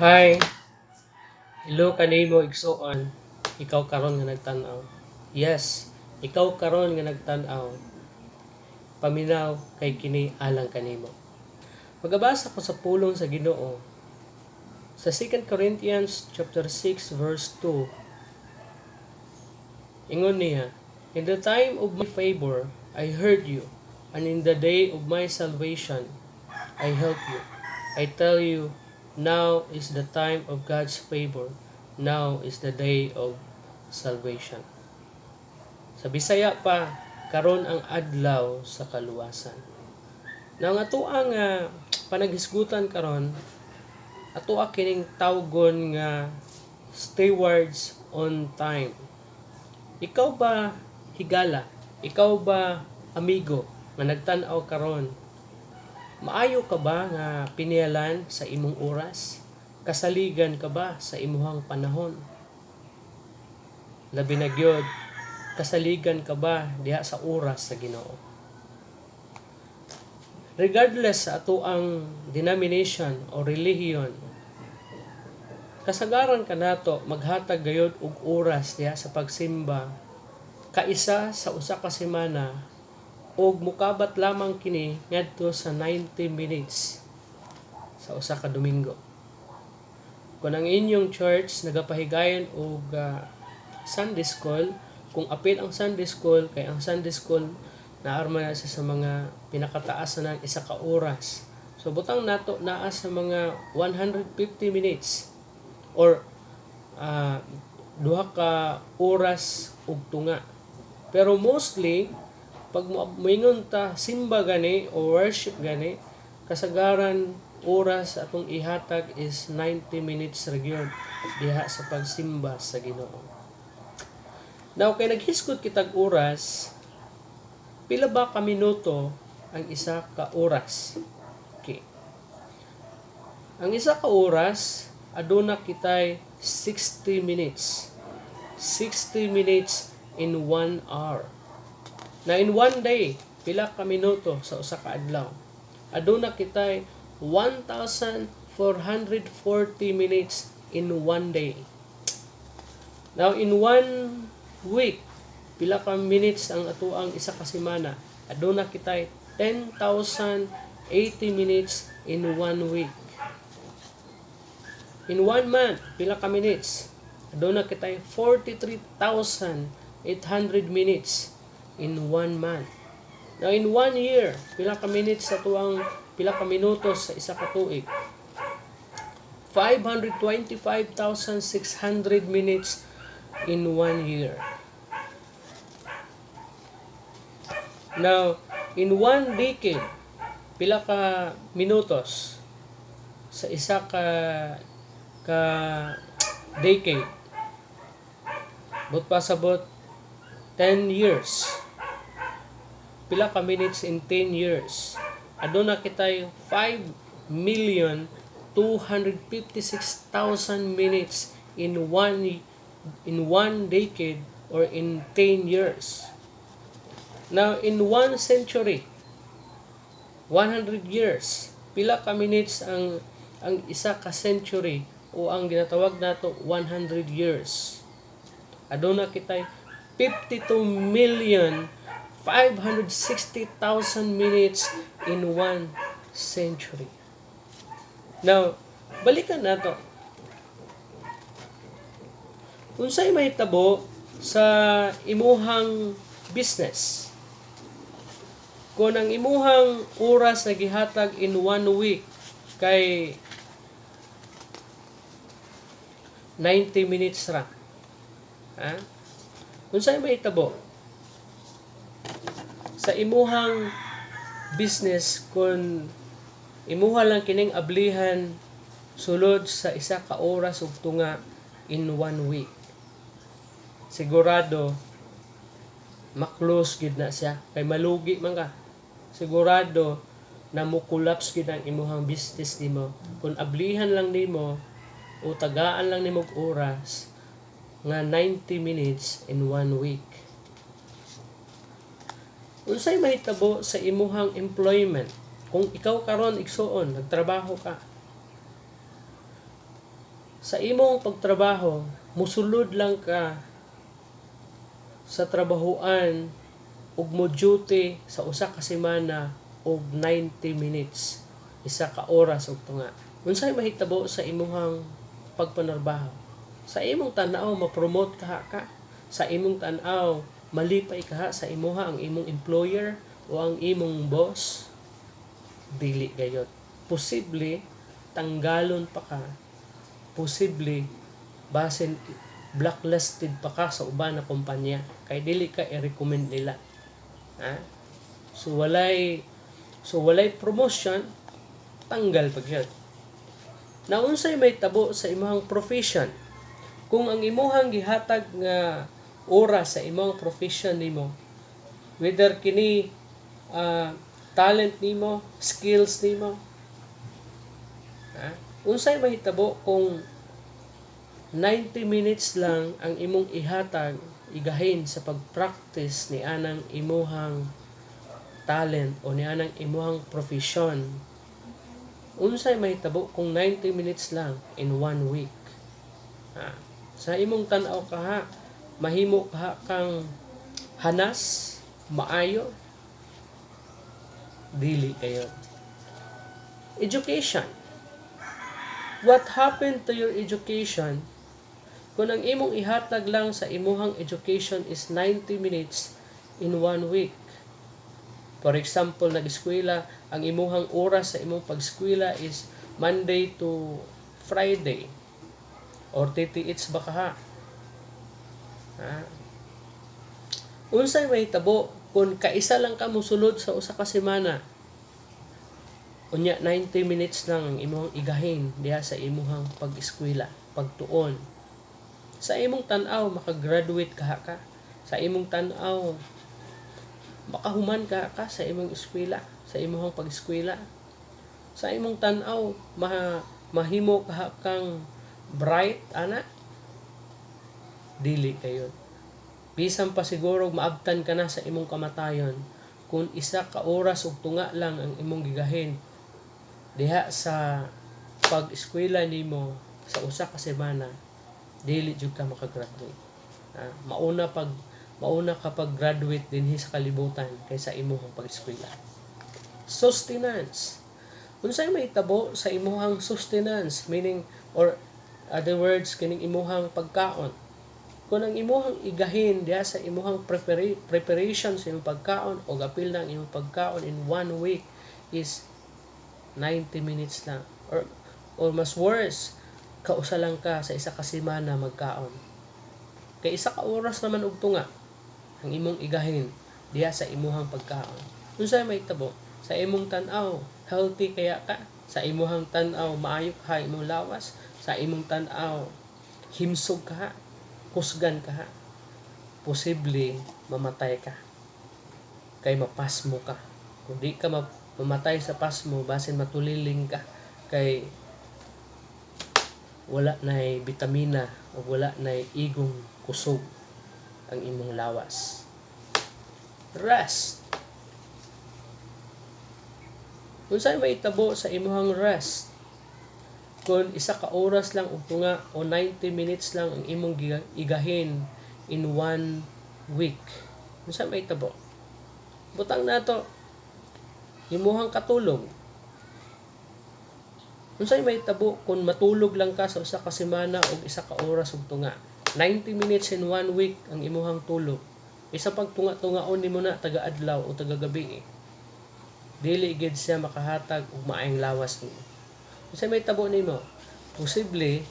Hi. Hello kanimo, igsuon. Ikaw karon nga nagtan-aw. Yes, ikaw karon nga nagtan-aw. Paminaw kay kini alang kanimo. Magabasa ko sa pulong sa Ginoo sa 2 Corinthians chapter 6 verse 2. Ingon niya, "In the time of my favor I heard you, and in the day of my salvation I help you. I tell you, now is the time of God's favor. Now is the day of salvation." Sa Bisaya pa, karon ang adlaw sa kaluwasan. Now, ang ato ang panaghisgutan karon, ato kining tawgon nga stewards on time. Ikaw ba, higala? Ikaw ba, amigo nga nagtan-aw karon? Maayo ka ba nga piniyalan sa imong oras? Kasaligan ka ba sa imuhang panahon? Labi na gyud, kasaligan ka ba diha sa oras sa Ginoo? Regardless sa ato ang denomination o relihiyon, kasagaran kanato maghatag gayod og oras diha sa pagsimba kaisa sa usa ka semana ug mukabat lamang kini ngadto sa 90 minutes sa usa ka Domingo. Kung ang inyong church nagapahigayon og Sunday school, kung apil ang Sunday school, kay ang Sunday school naarma na siya sa mga pinakataas na ng isa ka oras. So butang nato naa sa mga 150 minutes or 2 ka oras ug tunga. Pero mostly pag moingon ta simba gani o worship gani, kasagaran oras atong ihatag is 90 minutes ra gyud diha sa pagsimba sa Ginoo. Now, kay naghisgot kitag oras, pila ba ka minuto ang isa ka oras? Okay. Ang isa ka oras, aduna kitay 60 minutes. 60 minutes in 1 hour. Na in one day, pila ka minuto sa usa ka adlaw? Aduna kitay 1,440 minutes in one day. Now, in one week, pila ka minutes ang atoang isa ka semana? Aduna kitay 10,080 minutes in one week. In one month, pila ka minutes? Aduna kitay 43,800 minutes in one month. Now, in one year, pila ka minutes sa tuang pila ka minutos sa isa ka tuig? 525,600 minutes in one year. Now, in one decade, pila ka minutos sa isa ka ka decade? But pasabot 10 years. Pila ka minutes in 10 years? Aduna kitay 5,256,000 minutes in one decade or in 10 years. Now, in one century, 100 years, pila ka minutes ang isa ka century o ang ginatawag nato 100 years? Aduna kitay 52 million 560,000 minutes in one century. Now, balikan nato. Unsay mahitabo sa imuhang business kung ang imuhang oras na gihatag in one week kay 90 minutes ra? Ha? Unsay mahitabo sa imuhang business kung imuha lang kining ablihan sulod sa isa ka oras ug tunga in one week? Sigurado ma-close gid na siya kay malugi man ka. Sigurado na mo collapse gid ang imuhang business nimo kung ablihan lang nimo o tagaan lang nimo og oras nga 90 minutes in one week. Unsay mahitabo sa imuhang employment kung ikaw karon, igsuon, nagtrabaho ka? Sa imong pagtrabaho, musulod lang ka sa trabahoan ug mo duty sa usa ka semana og 90 minutes, isa ka oras ug tunga. Unsay mahitabo sa imuhang pagpanarbaho? Sa imong tan-aw, ma-promote kaha ka? Sa imong tan-aw, malipay kaha sa imuha ang imong employer o ang imong boss? Dili gayod. Posible tanggalon pa ka. Posible basin blacklisted pa ka sa uban na kumpanya kay dili ka i-recommend nila. Ha? So walay promotion, tanggal pag siya. Naunsay may tabo sa imong profession? Kung ang imuhang gihatag nga oras sa imong profession nimo, whether kini talent nimo, skills nimo, ha? Unsay mahitabo kung 90 minutes lang ang imong ihatag, igahin sa pag-practice ni anang imuhang talent o ni anang imuhang profession? Unsay mahitabo kung 90 minutes lang in one week? Ha? Sa imong tan-aw kaha, mahimo kaha kang hanas, maayo? Dili kayo. Education. What happened to your education kung ang imong ihatag lang sa imuhang education is 90 minutes in one week? For example, nag-eskwela, ang imuhang oras sa imong pag-eskwela is Monday to Friday. Or TTH ba kaha? Ha? Unsay mahitabo kung kaisa lang ka mosulod sa usa ka semana? Unya 90 minutes lang ang imong igahin diha sa imuhang pag-eskwela, pagtuon. Sa imong tan-aw, makagraduate kaha ka? Sa imong tan-aw, makahuman kaha ka sa imong eskwela, sa imong pag-eskwela? Sa imong tan-aw, mahimo kaha kang bright ana? Dili kayo. Bisan pa siguro maabtan ka na sa imong kamatayon, kung isa ka oras ug tunga lang ang imong gigahin diha sa pag-eskwela nimo sa usa ka semana, dili jud ka makagraduate. Ah, mauna ka pag-graduate dinhi sa kalibutan kaysa imong pag-eskwela. Sustenance. Unsay mahitabo sa imuhang sustenance, meaning or other words, kining imuhang pagkaon? Kung ang imuhang igahin diha sa imuhang preparation sa imong pagkaon o gapil na ang imong pagkaon in one week is 90 minutes lang or mas worse, kausa lang ka sa isa ka semana magkaon kay isa ka oras naman og tunga ang imong igahin diha sa imuhang pagkaon, unsay mahitabo sa imong tan-aw? Healthy kaya ka? Sa imuhang tan-aw, maayo ka imong lawas? Sa imong tan-aw, himsog ka, kusgan ka? Posible mamatay ka kay mapasmo ka. Kung di ka mamatay sa pasmo, basin matuliling ka kay wala nay bitamina o wala nay igong kusog ang imong lawas. Rest. Unsay mahitabo sa imong rest kung isa ka oras lang og tunga o 90 minutes lang ang imong igahin in one week? Unsa mahitabo? Butang nato imuhang katulog. Unsay mahitabo kung matulog lang ka sa usa ka semana og isa ka oras ug tunga? 90 minutes in one week ang imuhang tulog. Isa pag tunga-tungaon nimo na taga-adlaw o taga-gabi. Dili gid siya makahatag og maayong lawas nimo. Unsay mahitabo nimo? Posible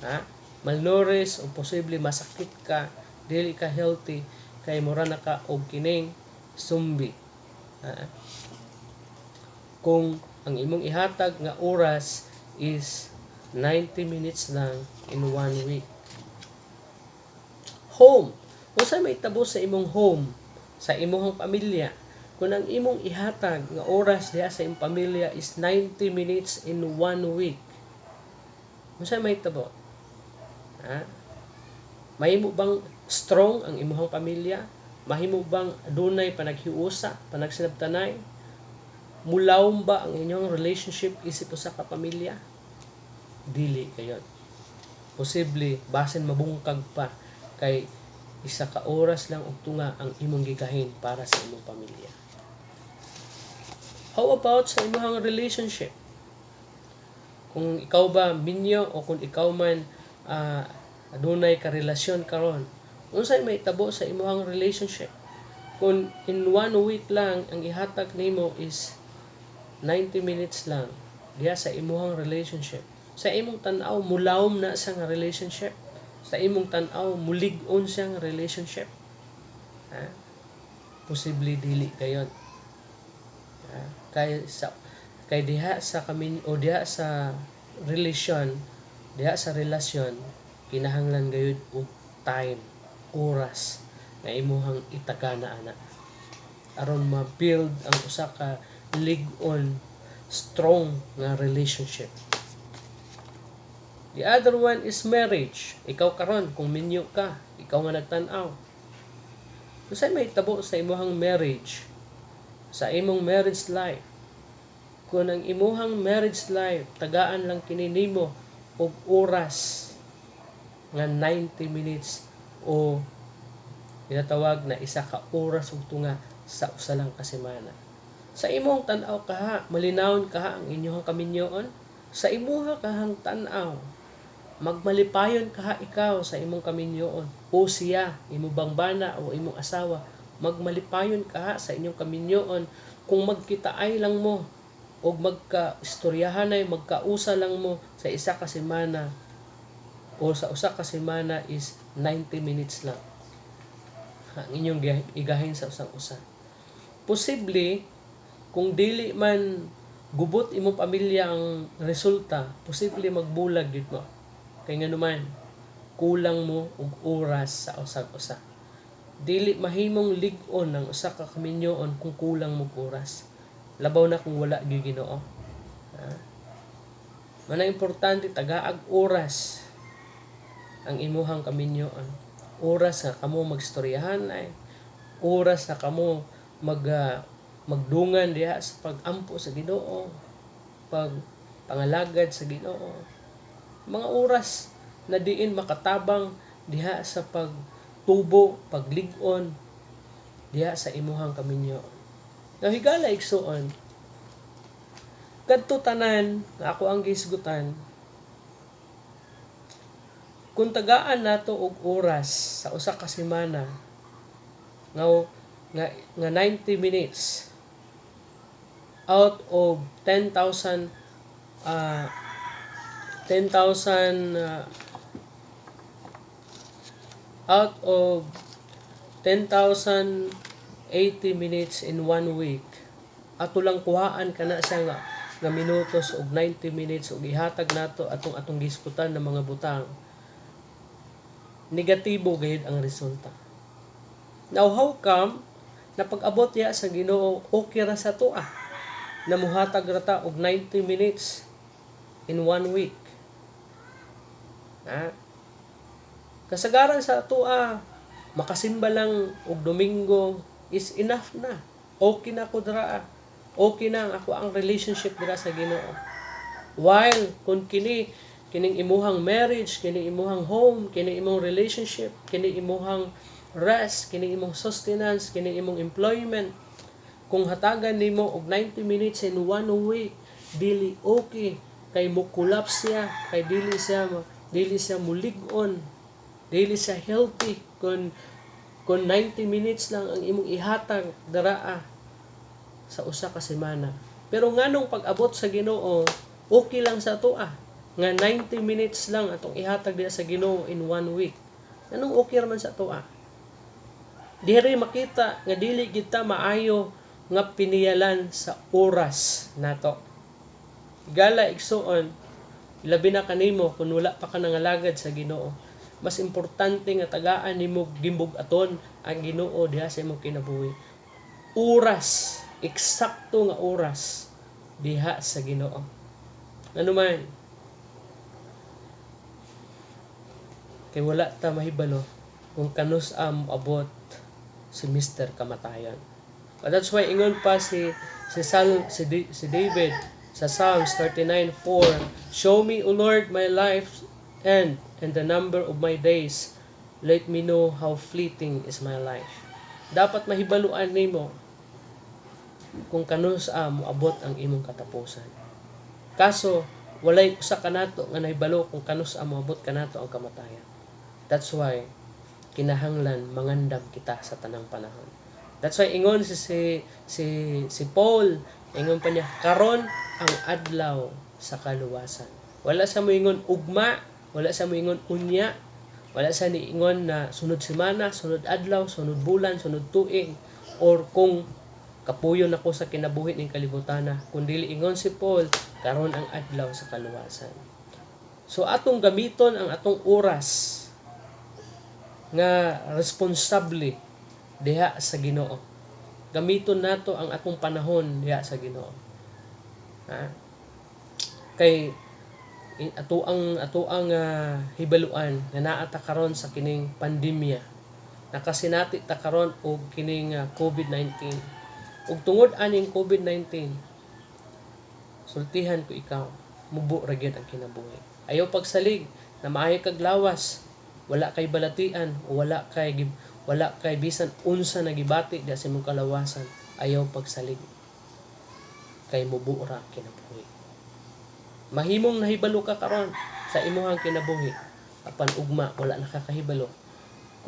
ha, malnourished o posible masakit ka, dili ka healthy kay mura na ka og kining zombie. Ha? Kung ang imong ihatag nga oras is 90 minutes lang in one week. Home. Unsay mahitabo sa imong home, sa imong pamilya? Kung ang imong ihatag nga oras diha sa imong pamilya is 90 minutes in one week. Unsay mahitabo? Ha? Mahimo bang strong ang imong pamilya? Mahimo bang dunay panaghiusa, panagsinabtanay? Mulawom ba ang inyong relationship isip usa ka pamilya? Dili kayon. Posible basin mabungkag pa kay isa ka oras lang og tunga ang imong gigahin para sa imong pamilya. How about sa imong relationship? Kung ikaw ba minyo o kung ikaw man adunay ka relasyon karon, unsay mahitabo sa imong relationship kung in one week lang ang ihatag nimo is 90 minutes lang diha sa imong relationship? Sa imong tan-aw, mulawom na sa nga relationship? Sa imong tan-aw, mulig-on siya nga relationship, ha? Posible dili gayon, ha? Kay diha sa kami o diha sa relasyon, diha sa relasyon, kinahanglan gayud og time, oras nga imuhang itagana ana aron ma-build ang usa ka lig-on, strong nga relationship. The other one is marriage. Ikaw karon kung minyo ka, ikaw nga nagtan-aw. Unsay mahitabo sa imuhang marriage? Sa imong marriage life? Kung ang imuhang marriage life tagaan lang kini nimo og oras nga 90 minutes o ginatawag na isa ka oras ug tunga sa usa lang ka semana. Sa imong tan-aw kaha, malinawon kaha ang inyong kaminyoon? Sa imuha kahang tan-aw, magmalipayon kaha ikaw sa imong kaminyoon o siya, imo bang bana o imong asawa, magmalipayon kaha sa inyong kaminyoon kung magkitaay lang mo o magka-istoryahanay, magkausa lang mo sa isa ka semana o sa usa ka semana is 90 minutes lang ang inyong igahin sa usang usa? Posible kung dili man gubot imong pamilya ang resulta, posible magbulag gid mo. Kay nganuman, kulang mo og oras sa usag usa. Dili mahimong lig-on ang usa ka kaminyoon kung kulang mo og oras. Labaw na kung wala gyud Ginoo. Ha? Mana importante tagaag oras ang imuhang kaminyoon. Oras nga kamo magstoryahan ay oras na kamo magdungan diha sa pag-ampo sa Ginoo, pag pangalagad sa Ginoo. Mga oras na diin makatabang diha sa pagtubo, paglig-on diha sa imuhang kaminyoon. Now, higala igsuon, kadto tanan nga ako ang gihisgutan, kung tagaan nato og oras sa usa ka semana nga 90 minutes out of 10,000 10,000 out of 10,080 minutes in one week, ato lang kuhaan kana siya nga minutos og 90 minutes ug ihatag nato atong atong gisgutan ng mga butang, negatibo gayud ang resulta. Now, how come na pag-abot ya sa Ginoo, okay ra sa atoa na muhatag ra ta og 90 minutes in one week? Ha? Kasagaran sa atoa, makasimba lang og Domingo is enough na. Okay na ko dira. Okay na ang ako ang relationship dira sa Ginoo. While kung kini kining imuhang marriage, kini imuhang home, kini imong relationship, kini imuhang rest, kini imong sustenance, kini imong employment, kung hatagan nimo og 90 minutes in one week, dili okay kay mo collapse siya, kay dili siya mulig-on, dili siya healthy kung 90 minutes lang ang imong ihatag daraa sa usa ka semana. Pero nganong pag-abot sa Ginoo, okay lang sa atoa nga 90 minutes lang atong ihatag diha sa Ginoo in one week? Anong okay ra man sa atoa? Diri makita nga dili kita maayo nga piniyalan sa oras nato. Gala igsuon, labi na kanimo kung wala pa ka nangalagad sa Ginoo. Mas importante nga tagaan nimo gimbug-aton ang Ginoo diha sa imong kinabuhi. Oras, eksakto nga oras diha sa Ginoo. Ano man, kay wala ta mahibalo kung kanus am abot si Mr. Kamatayan. But that's why ingon pa si David sa Psalms 39:4, "Show me, O Lord, my life's end, and and the number of my days. Let me know how fleeting is my life." Dapat mahibaluan nimo kung kanus-a moabot ang imong katapusan. Kaso walay usa kanato nga nahibalo kung kanus-a moabot kanato ang kamatayan. That's why kinahanglan mangandam kita sa tanang panahon. That's why ingon si Paul, ingon pa niya, "Karon ang adlaw sa kaluwasan." Wala sa moingon ugma, wala sa moingon unya, wala sa niingon na sunod semana, sunod adlaw, sunod bulan, sunod tuig, or kung kapuyon ako sa kinabuhi ning kalibutana, kundi ingon si Paul, "Karon ang adlaw sa kaluwasan." So atong gamiton ang atong oras nga responsable diha sa Ginoo. Gamiton nato ang atong panahon diha sa Ginoo. Ha? Kay ato ang hibaluan nga naa ta karon sa kining pandemya. Nakasinati ta karon og kining COVID-19. Ug tungod aning COVID-19, sultihan ko ikaw, mubo ra gyud ang kinabuhi. Ayaw pagsalig na maayo kag lawas, wala kay balatian o wala kay bisan unsa na gibati diha sa imong kalawasan. Ayaw pagsalig kay mubo ra ang kinabuhi. Mahimong nahibalo ka karon sa imuhang kinabuhi, apan ugma wala nakakahibalo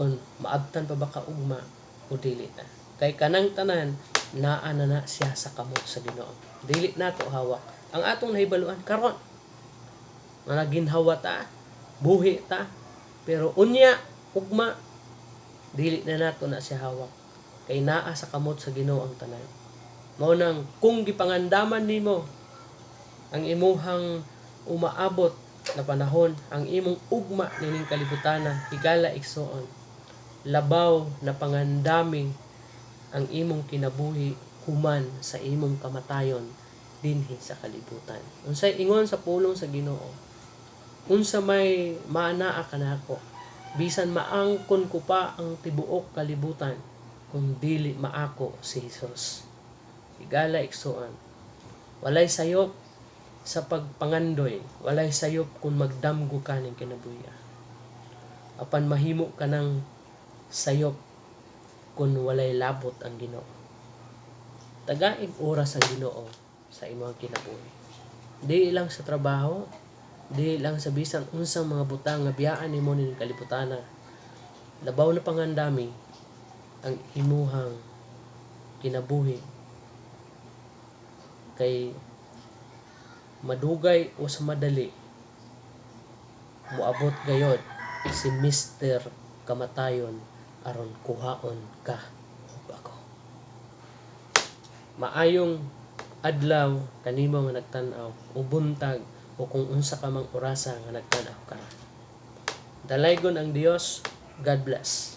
kung maabtan pa ba ka ugma o dili na. Kay kanang tanan naa na na siya sa kamot sa Ginoo. Dili nato hawak. Ang atong nahibaluan karon nga naginhawa ta, buhi ta, pero unya, ugma, dili na nato na siya hawak. Kay naa sa kamot sa Ginoo ang tanan. Mao nang kung gipangandaman nimo ang imuhang umaabot na panahon, ang imong ugma nining kalibutana, higala igsuon, labaw na pangandami ang imong kinabuhi human sa imong kamatayon dinhi sa kalibutan. Unsay ingon sa pulong sa Ginoo? "Unsa may maanaa kanako bisan maangkon ko pa ang tibuok kalibutan kung dili maako si Hesus?" Higala igsuon, walay sayop sa pagpangandoy, walay sayop kung magdamgo ka ning kinabuhi. Apan mahimo ka ng sayop kung walay labot ang Ginoo. Tagaig oras ang Ginoo sa imong kinabuhi. Di lang sa trabaho, di lang sa bisan unsang mga butang nga biyaan nimo ning kalibutana. Labaw na pangandami ang imuhang kinabuhi kay madugay o sa madali moabot gayod si Mister Kamatayon aron kuhaon ka ug ako. Maayong adlaw kanimo nga nagtan-aw o buntag o kung unsa ka mang orasa nga nagtan-aw karon. Dalaygon ang Dios. God bless.